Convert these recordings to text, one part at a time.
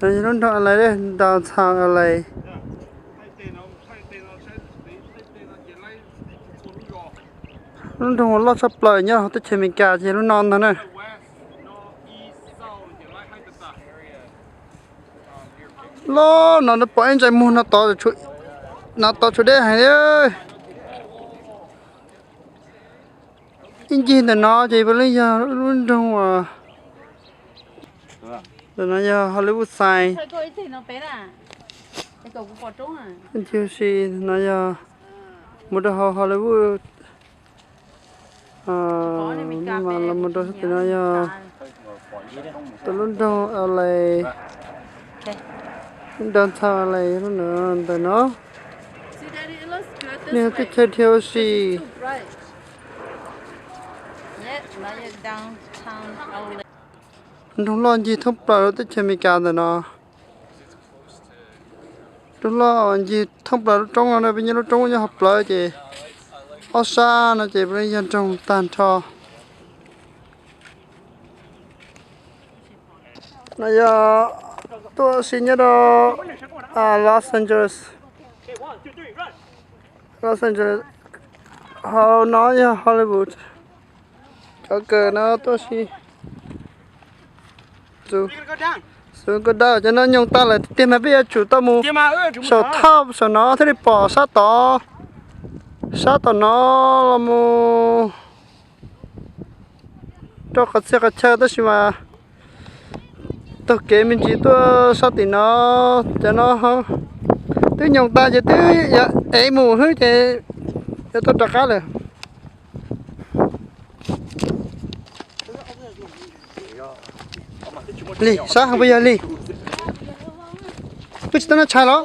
Lub nroog Adelaide, downtown Adelaide. Lub nroog uas loj tshaj plaws nyob hauv teb chaws Amelikas ces lub no ntag na. Loj no pom ib ntsais muag no tod, no tod tshuav deb heev li. Ib ncig ntawm no ces puav leej yog lub nroog uas, ntawm no yog Hollywood Sign. Ncig si no yog mus rau hauv Hollywood. Mas los mus rau tim no yog tus lub nroog Adelaide, downtown Adelaide lub ntawm no. Nej teb chaws dhia ua si. Nroog loj ncig thoob plaws lub teb chaws Amelikas ntawm no. Nroog loj ncig thoob plaws lub roob no na, peb nyob lub roob nyob hauv plawv ces ob sab no ces puav leej yog nroog tag nrho. No yog tuaj si nyob rau Los Angeles. Los Angeles, hauv no yog Hollywood. Cov kawm no tuaj si. Xu ko dawj cov no nyoog tag lawm tiag mas peb yuav tsum tau mus saum thaj saum no thiaj li pom sab tod, sab tom no los mus rau qhov txhia qhov chaw tab sis mas taug kev me ntsis tuaj sab tim no. Cov no twb nyoog tag ces twb yuav ev mus xwb ces yuav tau rov qab lawm. Lig, sab puas yog Lig? Koj tsis tau noj tshais los?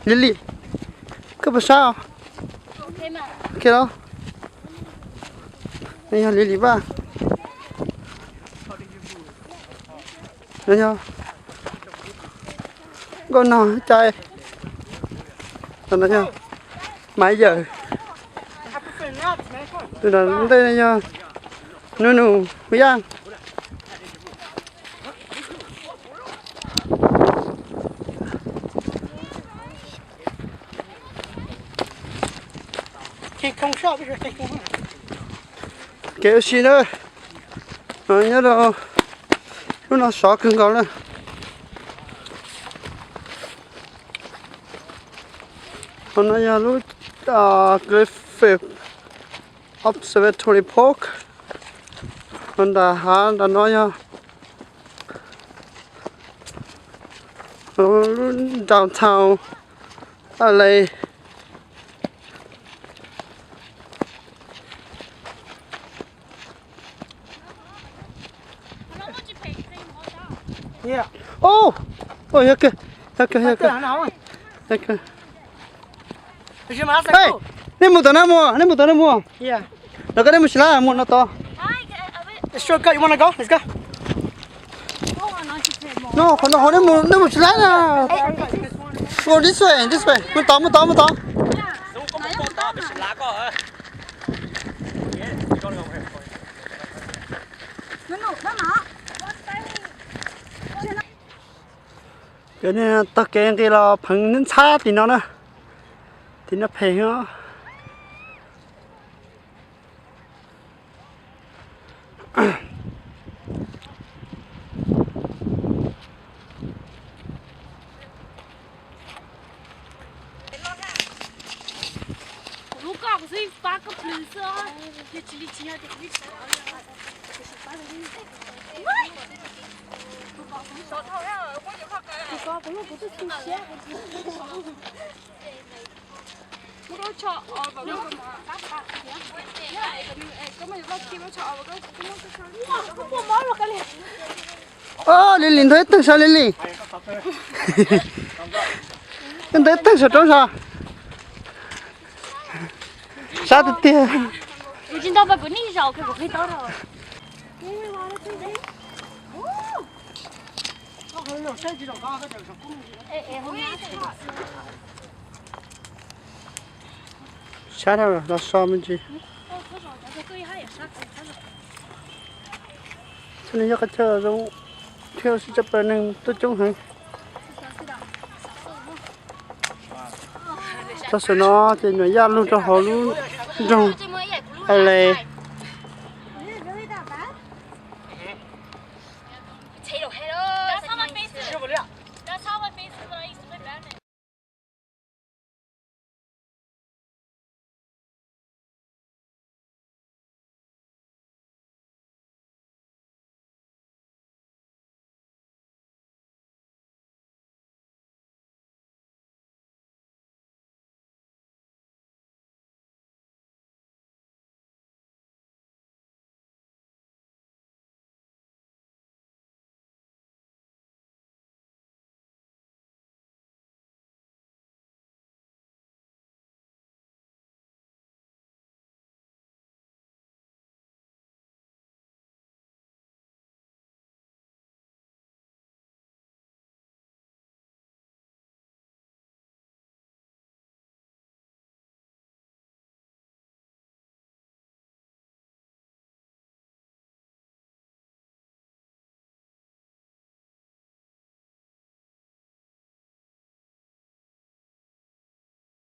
Lig Lig, koj puas sab? Ok los. Yog Lig Lig Vaj. Yog nkauj nog cai. Yog Maiv Yawm. Tus ntawm ntej yog Nus Nus Hmoob Yaj. Kev ua si na, nyob rau lub no sov kawg nkaus na. Qhov no yog lub Griffith Observatory Park. Nram hav nram no yog lub downtown Adelaide. Yog kawg, yog kawg, yog kawg. Nej mus tom no mus, nej mus tom no mus. Los koj nej mus tsis laib mus no tod. No qhov no qhov nej mus tsis laib na. Go this way, this way, mus tod, mus tod, mus tod. Cov niag taug kev nqis los pheev ntxhab tim no na. Tim no phem os. Kuv lub koj kuv xub pab koj plhws xwb, yog tsis li tsis yog tias kuv yeej sawv los. Kuv koj kuv lub kuv twb tu siab. Oj, Lily ntawd ib teg sav, Lily. Ntawd ib teg saum roob sav. Sab tiag tiag. Sab dhau los so me ntsis. Nws yog qhov chaw zoo thiab sib tshaj plaws neeg tuaj coob heev. Txog sawv no ces nyuam yaj lug rau hauv lub nroog Ales.